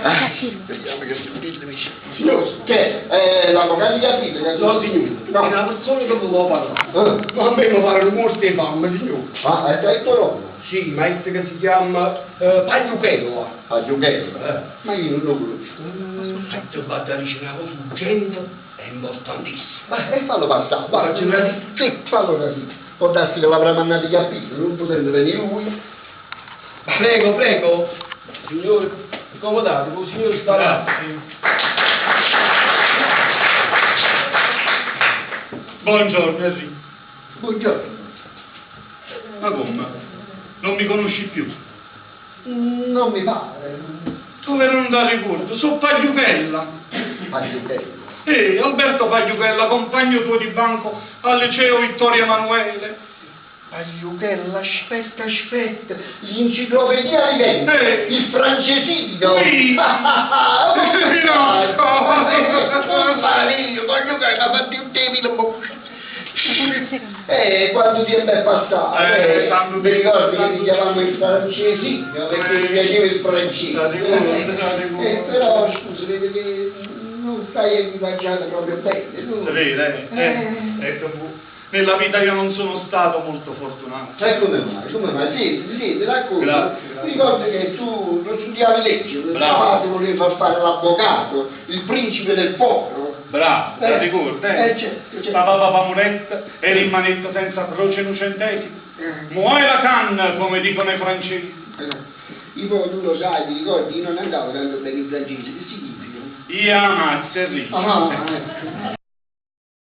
Speriamo che Signor, che è? L'avvocato Iapino? No, signore, No. è una persona che mi vuole parlare. Eh. Ma a me mi pare un morto di fame, signore. Ah, è il tuo nome? Sì, ma è che si chiama Pagliuchella. Pagliuchella. Eh. Ma io non lo conosco. Sento vado a dire una cosa urgente e importantissima. Ma e fallo passare, va. Faccio capire. Sì, fallo capire. Può darsi che l'avrà mandato Iapino, non potendo venire lui. Prego, prego. Signore, accomodate, il signore sta là. Buongiorno Enrico. Buongiorno. Ma come? Non mi conosci più? Non mi pare. Come non da ricordo? Sono Pagliuchella. Pagliuchella. Ehi, Alberto Pagliuchella, compagno tuo di banco al liceo Vittorio Emanuele. Pagliuchella, aspetta, aspetta, l'enciclopedia vivente, Eh. il francesino. Sì. Ah, No. Meraviglio, Pagliuchella, fatti un temino. Quanto tempo è passato? Tanto Mi tempo, ricordi che tanto ti chiamavamo il francesino perché ti Eh. piaceva il francese. Te ricordo, te ricordo. Però scusa, vedo che non stai equipaggiato proprio bene. tu. È vero, eh? Ecco, nella vita io non sono stato molto fortunato. Sai come mai? Come mai? Sì, sì, ti racconto. Grazie, grazie. Mi ricordo che tu non studiavi legge, perché tuo Bravo. padre voleva far fare l'avvocato, il principe del popolo. Bravo, te Eh, la ricordi, eh? certo, certo. Papà papà Muretta era in manetta senza croce né un centesimo. Eh. Muoia la canna, come dicono i francesi. Io poi tu lo sai, ti ricordi, io non andavo tanto bene in francese, che significa? Io ammazzo, Enrico. Ah, ecco.